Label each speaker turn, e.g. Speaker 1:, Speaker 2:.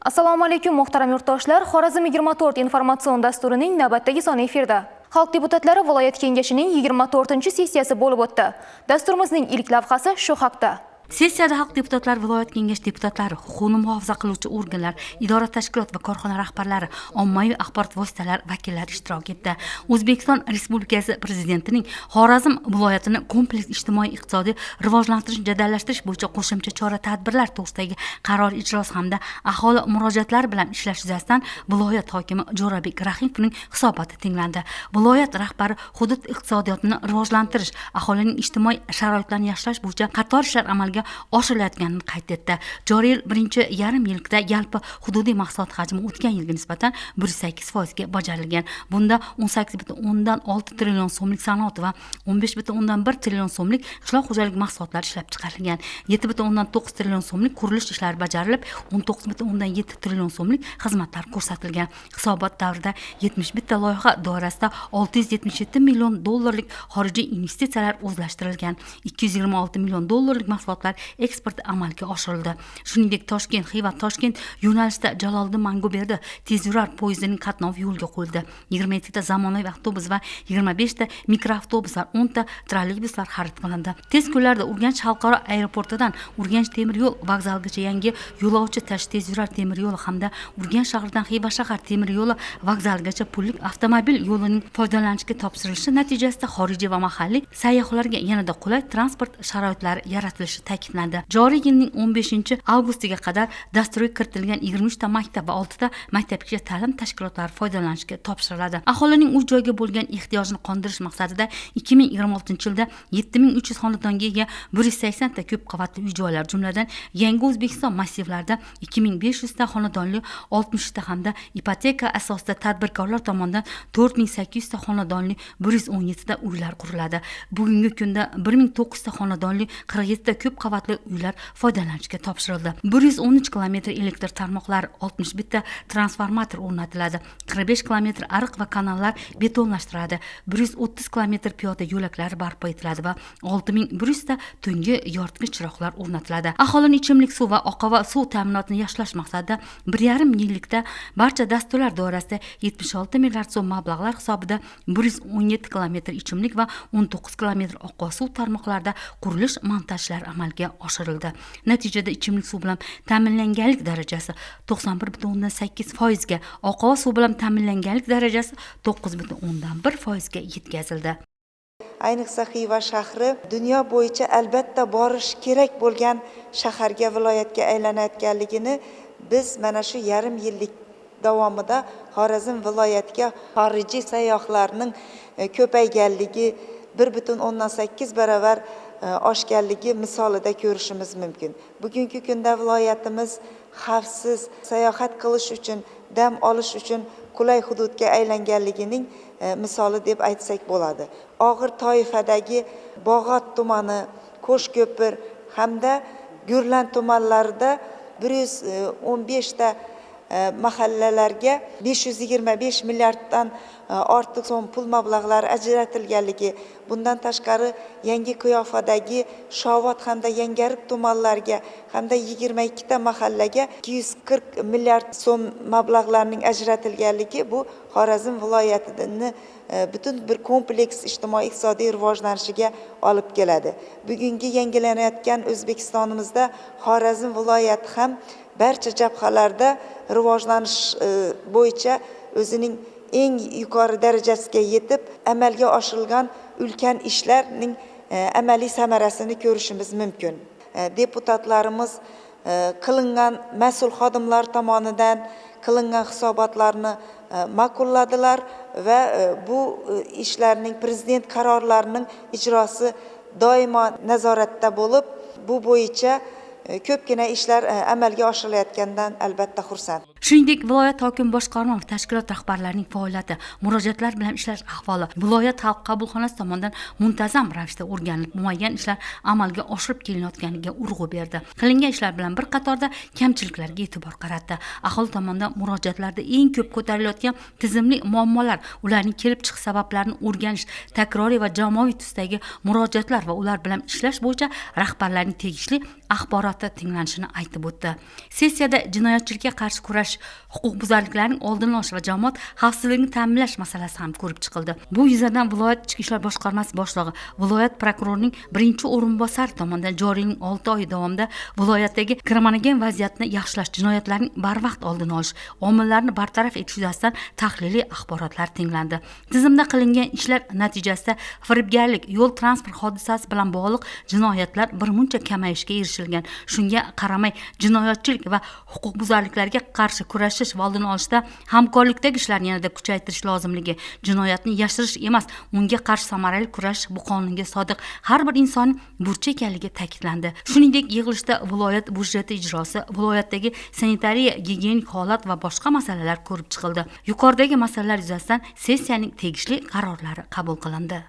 Speaker 1: Assalomu alaykum, muhtaram yurtdoshlar. Xorazm 24 informatsion dasturining navbatdagi soni efirda. Xalq deputatlari viloyat kengashining 24-sessiyasi bo'lib o'tdi. Dasturimizning ilk lavhasi shu haqda.
Speaker 2: Sessiyada xalq deputatlari viloyat kengashi deputatlari, huquqni muhofaza qiluvchi organlar, idora, tashkilot va korxona rahbarlari, ommaviy axborot vositalari vakillari ishtirok etdi. O'zbekiston Respublikasi Prezidentining Xorazm viloyatini kompleks ijtimoiy iqtisodiy rivojlantirishni jadallashtirish bo'yicha qo'shimcha chora tadbirlar to'g'risidagi qaror ijrosi hamda aholi murojaatlari bilan ishlash yuzasidan viloyat hokimi Jo'rabek Rahimovning hisoboti tinglandi. Viloyat rahbari hudud iqtisodiyotini rivojlantirish, aholining ijtimoiy sharoitlarini yaxshilash bo'yicha qator ishlar amalga oshirilayotganini qayd etdi. Joriy yil birinchi yarim yillikda yalpi hududiy mahsulot hajmi o'tgan yilga nisbatan 108%ga bajarilgan. Bunda 18,6 trillion so'mlik sanoat va 15,1 trillion so'mlik qishloq xo'jalik mahsulotlari ishlab chiqarilgan. 7,9 trillion so'mlik qurilish ishlari bajarilib, 19,7 trillion so'mlik xizmatlar ko'rsatilgan. Hisobot davrida 71 ta loyiha doirasida 677 million dollarlik xorijiy investitsiyalar o'zlashtirilgan, 226 million dollarlik mahsulotlar eksporti amalga oshirildi. Shuningdek, Toshkent Xiva Toshkent yo'nalishida Jaloliddin Manguberdi tezyurar poyezdining qatnovi yo'lga qo'yildi. 27 ta zamonaviy avtobus va 25 ta mikroavtobuslar, 10 ta trolleybuslar xarid qilindi. Tez kunlarda Urganch xalqaro aeroportidan Urganch temir yo'l vokzaligacha yangi yo'lovchi tashish tezyurar temir yo'li hamda Urganch shahridan Xiva shahar temir yo'li vokzaligacha pullik avtomobil yo'lining foydalanishga topshirilishi natijasida xorijiy va mahalliy sayyohlarga yanada qulay transport sharoitlari yaratilishi ta'kidlandi. Joriy yilning 15 avgustiga qadar dasturga kiritilgan 23 ta maktab va oltita maktabgacha ta'lim tashkilotlari foydalanishga topshiriladi. Aholining uy joyga bo'lgan ehtiyojini qondirish maqsadida 2026 yilda 7300 xonadonga ega 180 ta ko'p qavatli uy joylar, jumladan, Yangi O'zbekiston massivlarida 2500 ta xonadonli 60 ta hamda ipoteka asosida tadbirkorlar tomonidan 4800 ta xonadonli 117 ta uylar quriladi. Bugungi kunda 1009 ta xonadonli 47 ta ko'p qavatli uylar foydalanishga topshirildi. 113 kilometr elektr tarmoqlari, 61 ta transformator o'rnatiladi, 45 kilometr ariq va kanallar betonlashtiriladi, 130 kilometr piyoda yo'laklari barpo etiladi va 6100 ta tungi yoritgich chiroqlar o'rnatiladi. Aholini ichimlik suv va oqova suv ta'minotini yaxshilash maqsadida 1,5 yillikda barcha dasturlar doirasida 76 milliard so'm mablag'lar hisobida 117 kilometr ichimlik va 19 kilometr oqova suv tarmoqlarida qurilish montajlari amalga oshirildi. Natijada ichimlik suv bilan ta'minlanganlik darajasi 91,8%ga, oqova suv bilan ta'minlanganlik darajasi 9,1%ga yetkazildi.
Speaker 3: Ayniqsa, Xiva shahri dunyo bo'yicha albatta borish kerak bo'lgan shaharga, viloyatga aylanayotganligini biz mana shu yarim yillik davomida Xorazm viloyatiga xorijiy sayyohlarning ko'payganligi, 1,8 baravar oshganligi misolida ko'rishimiz mumkin. Bugungi kunda viloyatimiz xavfsiz sayohat qilish uchun, dam olish uchun qulay hududga aylanganligining misoli deb aytsak bo'ladi. Og'ir toifadagi Bog'ot tumani, Qo'shko'pir hamda Gurlan tumanlarida 115 ta mahallalarga 525 milliarddan ortiq so'm pul mablag'lari ajratilganligi, bundan tashqari, yangi qiyofadagi Shovot hamda Yangiariq tumanlariga hamda 22 ta mahallaga 240 milliard so'm mablag'larning ajratilganligi bu Xorazm viloyatini butun bir kompleks ijtimoiy iqtisodiy rivojlanishiga olib keladi. Bugungi yangilanayotgan O'zbekistonimizda Xorazm viloyati ham barcha jabhalarda rivojlanish bo'yicha o'zining eng yuqori darajasiga yetib, amalga oshirilgan ulkan ishlarning amaliy samarasini ko'rishimiz mumkin. Deputatlarimiz qilingan, mas'ul xodimlar tomonidan qilingan hisobotlarni ma'qulladilar va bu ishlarning, prezident qarorlarining ijrosi doimo nazoratda bo'lib, bu bo'yicha ko'pgina ishlar amalga oshirilayotganidan albatta xursand.
Speaker 2: Shuningdek, viloyat hokim, boshqarma va tashkilot rahbarlarining faoliyati, murojaatlar bilan ishlash ahvoli viloyat xalq qabulxonasi tomonidan muntazam ravishda o'rganilib, muayyan ishlar amalga oshirib kelinayotganiga urg'u berdi. Qilingan ishlar bilan bir qatorda kamchiliklarga e'tibor qaratdi. Aholi tomonidan murojaatlarda eng ko'p ko'tarilayotgan tizimli muammolar, ularning kelib chiqish sabablarini o'rganish, takroriy va jamoaviy tusdagi murojaatlar va ular bilan ishlash bo'yicha rahbarlarning tegishli axboroti tinglanishini aytib o'tdi. Sessiyada jinoyatchilikka qarshi kurash, huquqbuzarliklarning oldini olish va jamoat xavfsizligini ta'minlash masalasi ham ko'rib chiqildi. Bu yuzadan viloyat ichki ishlar boshqarmasi boshlig'i, viloyat prokurorining birinchi o'rinbosari tomonidan joriy yilning 6 oyi davomida viloyatdagi kriminogen vaziyatni yaxshilash, jinoyatlarning barvaqt oldini olish, omillarni bartaraf etish yuzasidan tahliliy axborotlar tinglandi. Tizimda qilingan ishlar natijasida firibgarlik, yo'l transport hodisasi bilan bog'liq jinoyatlar birmuncha kamayishga erishilgan. Shunga qaramay, jinoyatchilik va huquqbuzarliklarga qarshi kurashish va oldini olishda hamkorlikdagi ishlarni yanada kuchaytirish lozimligi, jinoyatni yashirish emas, unga qarshi samarali kurashish bu qonunga sodiq har bir insonning burchi ekanligi ta'kidlandi. Shuningdek, yig'ilishda viloyat byudjeti ijrosi, viloyatdagi sanitariya gigiyenik holat va boshqa masalalar ko'rib chiqildi. Yuqoridagi masalalar yuzasidan sessiyaning tegishli qarorlari qabul qilindi.